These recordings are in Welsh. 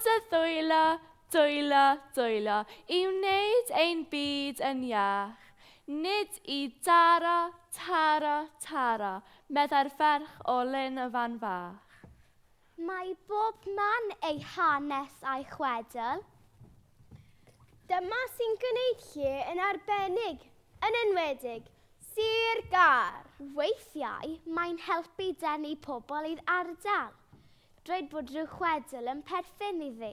dy ddwylo, dwylo, dwylo, i wneud ein byd yn iach. Nid i daro, taro, taro, meddai'r ferch o Lyn y Fan Fach. Mae bob man ei hanes a'i chwedl. Dyma sy'n gwneud lle yn arbennig, yn enwedig Sir Gâr. Weithiau, mae'n helpu denu pobl i'r ardal. Dweud bod rhyw chwedl yn perthyn iddi.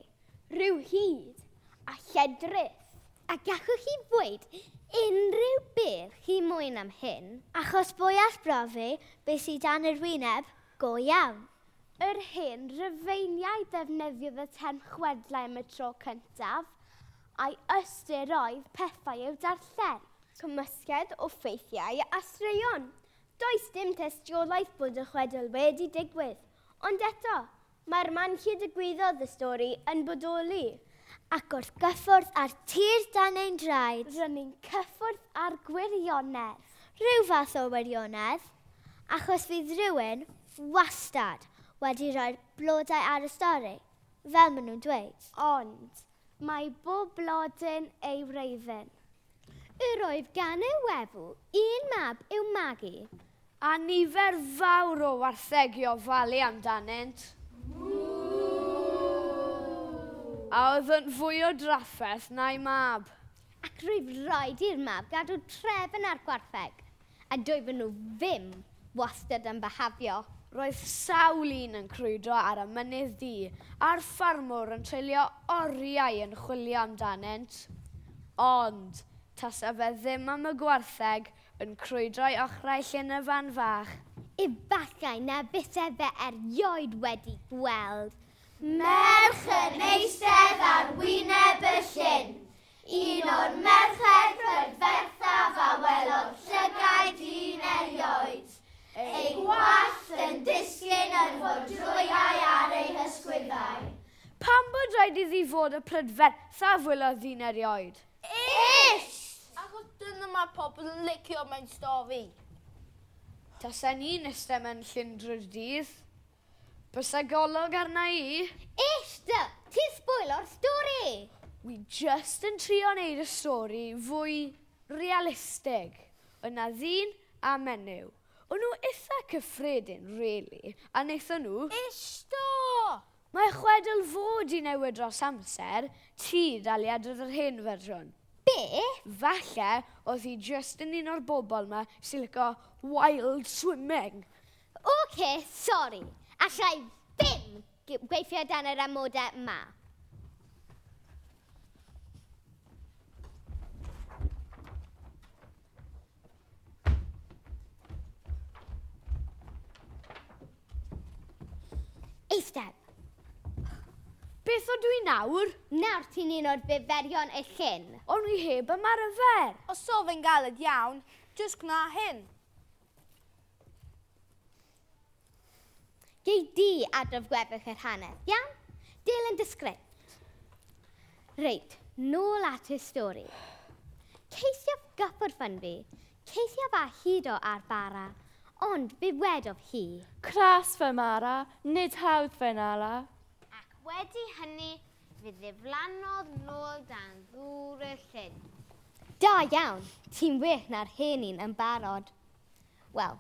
Rhyw hud a lledrith. A gallwch chi ddweud unrhyw beth chi moyn am hyn? Achos pwy all brofi beth sydd dan yr wyneb go iawn? Yr hen Rufeiniaid ddefnyddiodd y term chwedlau am y tro cyntaf, a'i ystyr oedd pethau i'w darllen. Cymysgedd o ffeithiau a straeon. Does dim tystiolaeth bod y chwedl wedi digwydd, ond eto, mae'r man lle digwyddodd y stori yn bodoli. Ac wrth gyffwrdd â'r tir dan ein draed. R'yn ni'n cyffwrdd â'r gwirionedd. Rhyw fath o wirionedd, achos fydd rhywun wastad wedi rhoi'r blodau ar y stori, fel maen nhw'n dweud. Ond, mae bob blodyn ei wreiddyn. Yr oedd gan y wefw un mab i'w magu. A nifer fawr o wartheg i ofalu amdanynt. A oedd yn fwy o drafferth na'i mab. Ac roedd rhaid i'r mab gadw trefn ar gwartheg, a doedden nhw ddim wastad yn byhafio. Roedd sawl un yn crwydro ar y Mynydd Du, a'r ffarmwr yn treulio oriau yn chwilio amdanynt. Ond, tasa fe ddim am y gwartheg yn crwydro i ochrau Llyn y Fan Fach. Efallai na fyse fe erioed wedi gweld. Merch yn eistedd ar wyneb y llyn. Un o'r merched prydferthaf a welodd llygaid un erioed. Ei gwallt yn disgyn yn fodrwyau ar ei hysgwyddau. Pam bod rhaid iddi fod y prydferthaf welodd ddyn erioed? Ish! Achos dyna mae pobl yn licio mewn stori. Tasen i'n iste mewn llyn drwy'r dydd, bysa golwg arna i. Ish dy! Ti'n sbwylo'r stori! Wi jyst yn trio neud y stori fwy realistig. Oedd 'na ddyn a menyw. O'n nhw itha cyffredin rili, a wnaethon nhw... Ish do! Mae chwedl fod i newid dros amser, ti dal i adrodd yr hen fersiwn. Be? Falle oedd hi jyst yn un o'r bobl 'ma sy'n lico wild swimming. Ok, sori. Alla i ddim gweithio dan yr amodau 'ma. Eistedd. Beth odw i nawr? Nawr ti'n un o'r biferion y llyn. O'n i heb ymarfer. Os so fe'n galed iawn, jyst gwna hyn. Gei di adrodd gweddill yr hanes, iawn? Dilyn dy sgript. Reit, nôl at y stori. Ceisiodd gyffwrdd Fynfi, ceisiodd a hudo ar bara, ond fe wedodd hi. Cras fy mara, nid hawdd fy nala. Ac wedi hynny, fe ddiflannodd nôl dan ddŵr y llyn. Da iawn, ti'n well na'r hen un yn barod. Wel,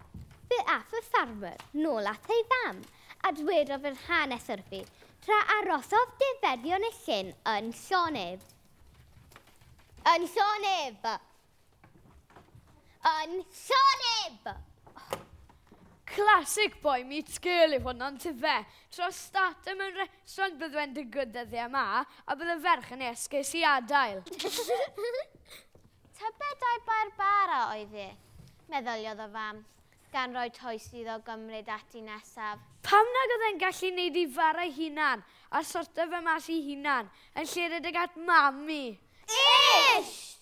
fe ath y ffarmwr nôl at ei fam, a dwedodd yr hanes wrthi, tra arosodd diferion y llyn yn llonydd. Yn llonydd! Yn llonydd! Classic boy meets girl yw hwn, ond tyfe. Tro starter mewn restaurant bydde fe'n digwydd dyddiau yma, a bydde ferch yn ei esgus i adael. Tybed ai bai'r bara oedd hi? Meddyliodd y fam, gan roi toes iddo gymryd ati nesaf. Pam nag oedd e'n gallu neud ei fara ei hunan a sortio fe mas ei hunan yn lle rhedeg at mami? Ish!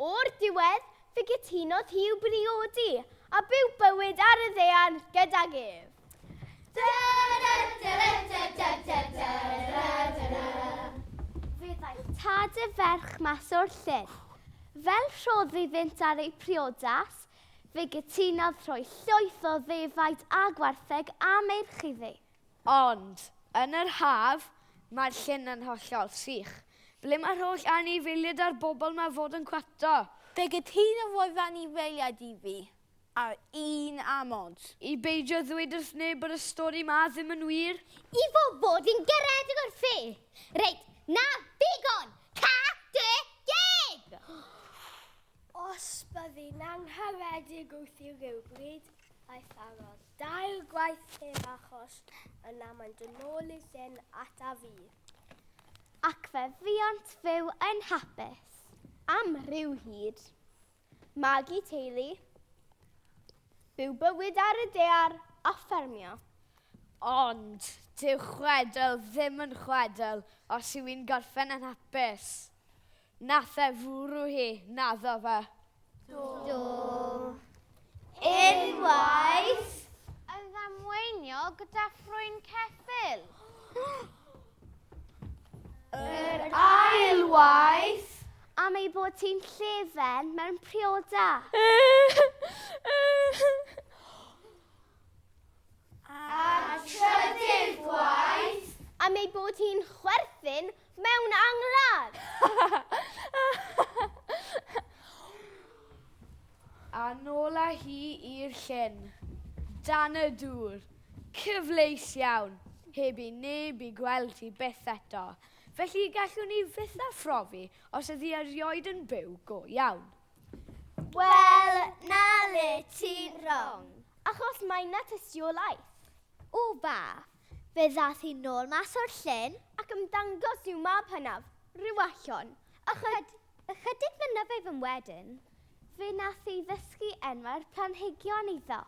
O'r diwedd, fe gytunodd hi i'w briodi a byw bywyd ar y ddaear gydag ef. Fe ddaeth tad y ferch mas o'r llyn. Fel rhodd iddynt ar eu priodas, fe gytunodd rhoi llwyth o ddefaid a gwartheg a meirch iddi. Ond, yn yr haf, Mae'r llyn yn hollol sych. Ble mae'r holl anifeiliaid a'r bobl 'ma fod yn cwato? Fe gytunodd roedd anifeiliaid i fi, ar un amod. I beidio ddweud wrth neb bod y stori 'ma ddim yn wir? I fo fod yn garedig wrthi. Reit, 'na ddigon! Ca dy geg! Os byddi'n angharedig wrthi rywbryd, a'i tharo dair gwaith heb achos, yna mae'n dod nôl i'r llyn ata fi. Ac fe fuont fyw yn hapus. Am ryw hyd. Magu teulu, byw bywyd ar y daear a ffermio. Ond dyw chwedl ddim yn chwedl os yw hi'n gorffen yn hapus. Nath e fwrw hi, naddo fe. Do. Unwaith. Yn ddamweiniol gyda ffrwyn ceffyl. Yr ail waith. Am ei bod hi'n llefen mewn priodas. A'r trydydd gwaith. Am ei bod hi'n chwerthin mewn angladd. A nôl â hi i'r llyn. Dan y dŵr. Cyfleus iawn. Heb i neb i gweld hi byth eto. Felly gallwn ni fyth â phrofi os ydi erioed yn byw go iawn. Wel, 'na le ti'n wrong. Achos mae 'na tystiolaeth. O ba? Fe ddath hi nôl mas o'r llyn. Ac ymddangos i'w mab hynaf, Rhiwallon, Ychydig flynyddoedd yn wedyn. Fe nath ei ddysgu enwau'r planhigion iddo.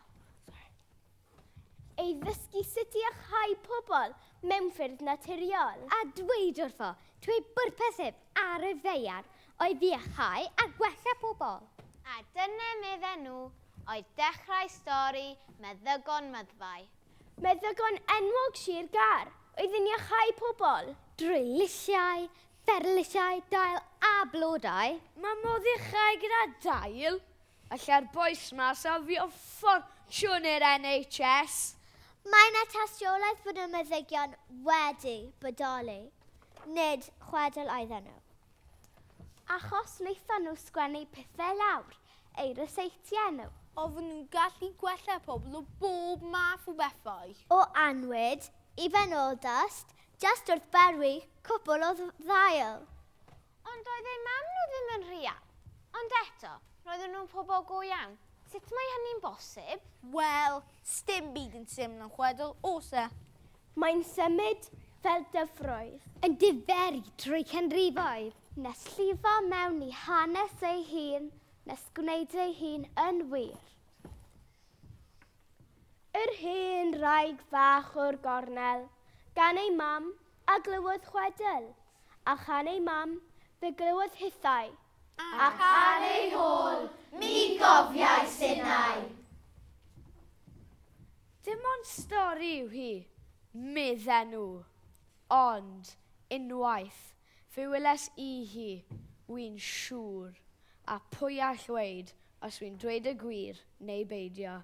Ei ddysgu sut i iachau pobl mewn ffyrdd naturiol. A dweud wrtho, trwy bwrpas ef ar y ddaear oedd iachau a gwella pobl. A dyna, medden nhw, oedd dechrau stori Meddygon Myddfai. Meddygon enwog Sir Gâr oedd yn iachau pobl. Drwy lysiau, ferlysiau, dail a blodau. Mae modd iachau gyda dail. Allai'r bois 'ma safio ffortiwn i'r NHS. Mae 'na tystiolaeth bod y meddygion wedi bodoli, nid chwedl oedden nhw. Achos wnaethon nhw sgwennu pethau lawr, eu ryseitiau nhw. Oedden nhw'n gallu gwella pobl o bob math o bethau. O annwyd i benodast, jyst wrth berwi cwpl o ddail. Ond doedd eu mam nhw ddim yn rhial. Ond eto, roedden nhw'n pobl go iawn. Sut mae hynny'n bosib? Wel, sdim byd yn syml yn chwedl, oes e? Mae'n symud fel dyfroedd. Yn diferu trwy canrifoedd. Nes llifo mewn i hanes ei hun, nes gwneud ei hun yn wir. Yr hen wraig fach o'r gornel, gan ei mam, a glywodd chwedl, a chan ei mam, fe glywodd hithau. Ac ar ei hôl, mi gofiais innau. Dim ond stori yw hi, medden nhw. Ond, unwaith, fe weles i hi, wy'n siŵr. A pwy all weud os wy'n dweud y gwir neu beidio?